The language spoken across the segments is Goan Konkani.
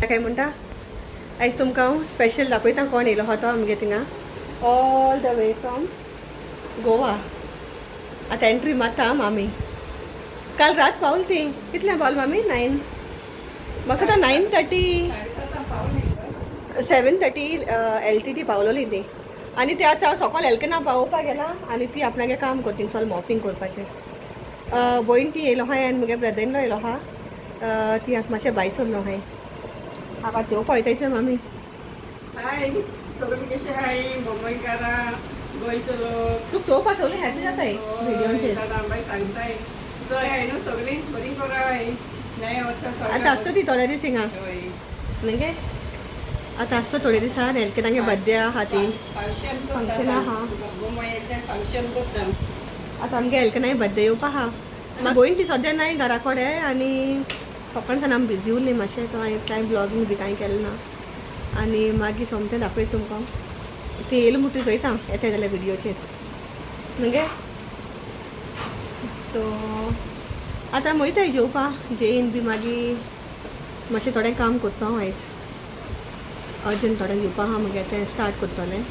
काय म्हणटा आयज तुमकां हांव स्पेशल दाखयता कोण येयलो आहा तो आमगे थिंगा all the way from Goa. आतां एंट्री मारता मामी. काल रात पावल ती. कितल्या पावल मामी? 9 म्हाका आतां 9:30 7:30 LTT पावलोली ती. आनी ते आतां हांव सकाळ एलकेना पावोवपाक गेला आनी ती आपणागे काम करता थिंग सगळें मॉपिंग करपाचें. भयण ती येयलो आहाय आनी म्हगे ब्रदर इन लॉ येयलो आहा. ती आतां मातशें भायर सरलो आहाय. हांव जेवपा वयताय मामी. हाय सगळी कशे हाय मुंबयकारां गोंयचो लोक. तुका चोवपा सगळीं हॅपी जाताय व्हिडियोचेर. आमकां सांगताय जय हाय न्हू सगळीं बरी करा हाय नव्या वर्सा. आतां आसता ती थोड्या दीस हिंगा मगे. आतां आसता थोडे दीस आहा. एलकेनागे बड्डे आहा ती. फंक्शन. Function आहा. मुंबयेंतल्यान फंक्शन करता. आतां आमगे एलकेनागे बड्डे येवपा आहा. म्हाका भयण ती सद्या नाय घरा कडेन आनी सकाळ सावन आमी बिजी उरली मातशें. तो हांवें कांय ब्लॉगींग बी कांय केलें ना. आनी मागीर सोमतें दाखयता तुमकां. ती येयली म्हणटकीर चोयता येता जाल्यार व्हिडियोचेर मगे. सो आतां वयताय जेवपा. जेयन बी मागीर मातशें थोडें काम करता हांव. आयज अर्जंट थोडें घेवपा आहा मगे, तें स्टार्ट करतलें.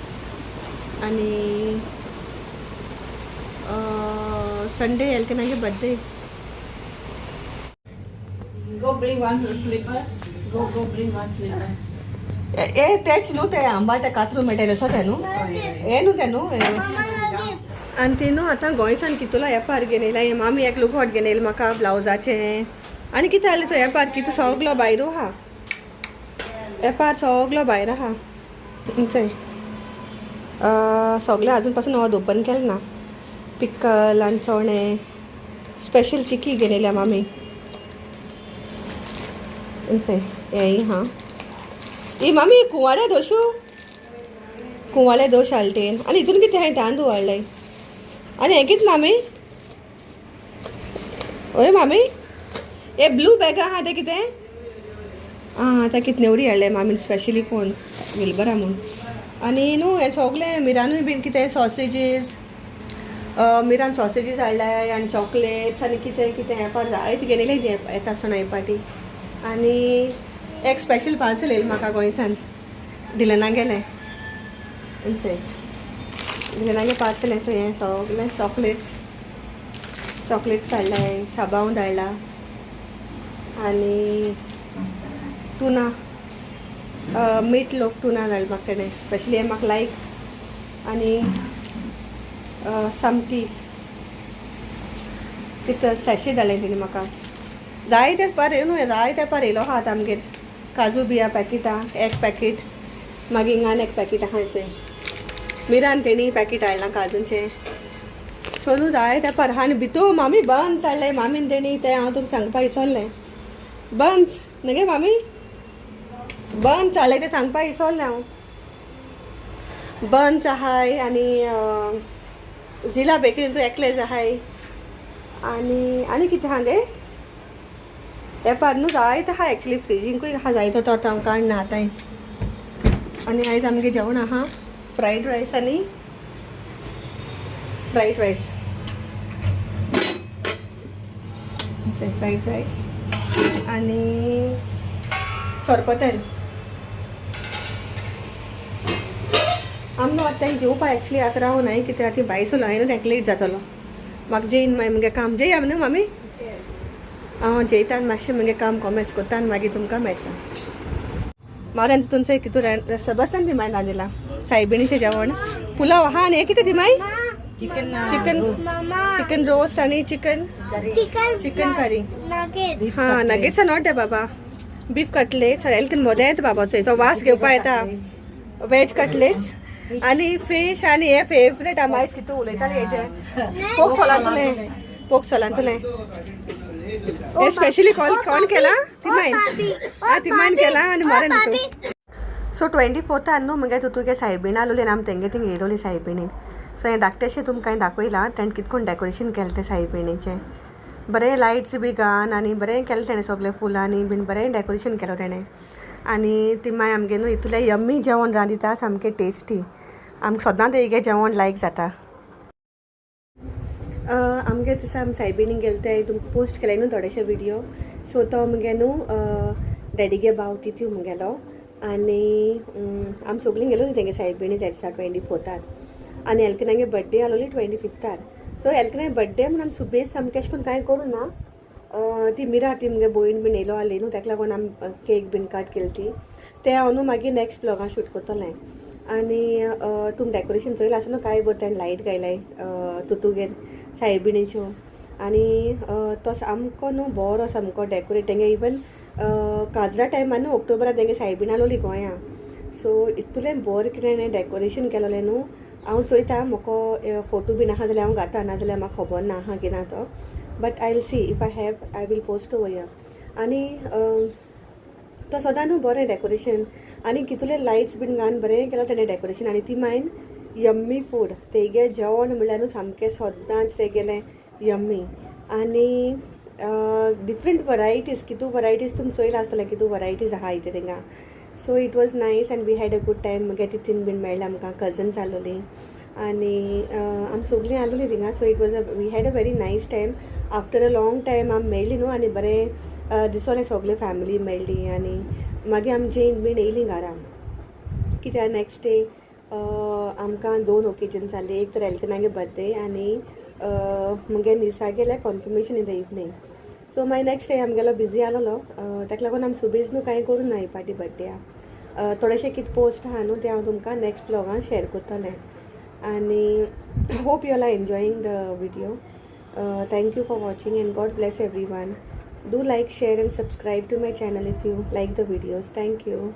आनी Sunday एलकेनागे birthday. Go bring one slipper. Go, go bring one slipper. ए तेच न्हू ते आंबा ते कातरू मेळटा तसो ते न्हू हे न्हू ते न्हू. आनी ती न्हू आतां गोंयसान कितलो येपार घेवन येयला. हे मामी एक लुगोट घेवन येयलें म्हाका ब्लावजाचें आनी कितें जालें. सो येपार कितें सगलो भायर आहा, येपार सगलो भायर आहा. चोय सगळें अजून पासून हांव ओपन केलें ना. पिक्कल आनी चणे स्पेशल चिकी घेवन येयल्या मामी. चोय हेंय हा. ही मामी कुवाळे दोशू, कुवाळे दोश हाडले. आनी हितून कितें हांवें तांदूळ हाडले. आनी हें कितें मामी? ओय मामी, हे ब्लू बॅग आहा तें कितें? आं, तें कितें नेवरी हाडले मामीन स्पेशली कोण विलबरा म्हूण. आनी न्हू हें सगळें मिरानूय बीन कितें सॉसेजीस, मिरान सॉसेजीस हाडल्याय आनी चॉकलेट्स आनी कितें कितें येपार जायते घेवन येयलें ती येता आसतना हे पाटी. आनी एक स्पेशल पार्सल येयलें म्हाका गोंयसान डिलना गेलें. चोय डिलनागे पार्सल हें. हें सगळें चॉकलेट्स, चॉकलेट्स धाडलाय, साबांव धाडला आनी टुना, मीट लोफ टुना धाडला म्हाका तेणें स्पेशली. हें म्हाका लायक. आनी सामकी कितें सॅशे धाडलें तेणी म्हाका. जायते पार न्हू, जायते पार येयलो आहा आतां आमगेर. काजू बिया पॅकेटां एक पॅकेट, मागीर हिंगान एक पॅकेट आहा. चोय मिरान तेणी पॅकेट हाडलां काजूचें. सो न्हू जायते पार आहा. आनी भितू मामी बन्स हाडले मामीन तेणी, तें हांव तुमकां सांगपा विसरलें. बन्स न्हय गे मामी? बन्स हाडले तें सांगपा विसरलें हांव. बन्स आहाय आनी जिला बेकरीन एकलेज आहाय. आनी आनी कितें आहा गे हेपार न्हू जायते आहा. एक्चुली फ्रिजींकूय आहा जायतो, तो आतां हांव काडना आतांय. आनी आयज आमगे जेवण आहा फ्रायड रायस आनी फ्रायड रायस, फ्रायड रायस आनी सोरपतेल. आम न्हू आतां जेवपा एक्चुली आतां रावूं नाय कित्याक आतां भायर सरलो हांवें न्हू तांकां लेट जातलो. म्हाका जेयन मागीर मुगे काम जेया न्हू मामी. हांव जेयता आनी मातशें मुगे काम कॉमेस करता आनी मागीर तुमकां मेळटा. मागीर तुमचो कितू सबस्तान ती मागीर रांदिला सायबिणीचें जेवण पुलाव आहा. आनी हें कितें ती मागीर? Chicken chicken, chicken roast आनी चिकन चिकन करी. हा, नगेट्स not बाबा, बीफ कटलेट्स. एलकीन मजा येता बाबा. चोय तो वास घेवपा येता. वेज कटलेट्स आनी फिश आनी हे फेवरेट. आमी आयज कितू उलयताले हेजे पोक सोलांतले, पोक सोलांतले हे स्पेशली कॉल कोण केला? तिमायन. हा, तिमायन केला आनी मरेन तितू. सो 24थान न्हू मुगे तुगे सायबीण आलोली आनी आमी तेंगे थिंग येयलोली सायबिणीक. सो हें धाकटेशें तुमकां दाखयलां तेणें कितकोन डेकोरेशन केलें तें सायबिणीचें. बरें लायट्स बी घान आनी बरें केलें तेणें सगळें फुलांनी बीन बरें डेकोरेशन केलो तेणें. आनी ती मागीर आमगे न्हू इतलें यम्मी जेवण रांदिता, सामकें टेस्टी. आमकां सदांच तेगे जेवण लायक जाता. आमगे दिसा आमी सायबिणीक गेले ते तुमकां पोस्ट केले न्हू थोडेशे व्हिडियो. सो तो मुगे न्हू डॅडीगे भाव तितू मुगेलो आनी आमी सगळीं गेलो न्ही तेंगे सायबिणी त्या दिसा 24थार आनी एल्किनागे बड्डे आसलोली 25थार. सो एल्किनागे बड्डे म्हूण आमी सुबेज सामकें अशें करून कांय करूं ना. ती मिरा ती मुगे भयण बीन येयलो आहली न्हू, ताका लागून आमी केक बीन कट केली ती. तें हांव न्हू मागीर नेक्स्ट ब्लॉगान शूट करतलें. आनी तुमी डेकोरेशन चोयलां आसा न्हू, काय बरें तेणें लायट घायलाय तुतुगेर सायबिणीच्यो. आनी तो सामको न्हू बरो सामको डेकोरेट तेंगे. इवन काजरा टायमार न्हू ऑक्टोबरान तेंगे सायबीण आसलोली गोंया. सो इतलें बरें कितें डेकोरेशन केलोलें न्हू. हांव चोयता, म्हाका फोटो बीन आहा जाल्यार हांव घाता, नाजाल्यार म्हाका खबर ना आहा की ना तो, but I will see if I have, I will post over here. आनी तो सदां न्हू बरें डेकोरेशन आनी कितले लायट्स बीन घालून बरें केलां तेणें डेकोरेशन. आनी ती मायन यम्मी फूड, तेगे जेवण म्हणल्यार न्हू सामकें सदांच तेगेलें यम्मी. आनी डिफरंट वरायटीज, कितू वरायटीज तुमी चोयलां आसतलें, कितू वरायटीज आहा इतें थिंगा. So it was nice and we had a good time. मागीर तितीन बीन मेळ्ळें आमकां, कजन्स आसलोलीं आनी आमी सगळीं आसलोलीं थिंगा. So it was a we had a very nice time after a long time. आमी मेळ्ळीं न्हू आनी बरें दिसोलें, सगळी फॅमिली मेळ्ळी. आनी मागीर आमी जेवन बीन येयलीं घरा, कित्याक नेक्स्ट डे आमकां दोन ओकेजन जाली. एक तर एल्कनागे बर्थडे आनी मुगे निसागेलें confirmation in the evening. So मागीर नेक्स्ट डे आमगेलो बिजी आसलोलो, ताका लागून आमी सुबेज न्हू कांय करूं ना ही पार्टी बर्थडे. थोडेशे कितें पोस्ट आहा न्हू, ते हांव तुमकां नेक्स्ट ब्लॉगान शेयर करतलें. आनी hope you all are enjoying the video. Thank you for watching and God bless everyone. Do like, share and subscribe to my channel if you like the videos. Thank you.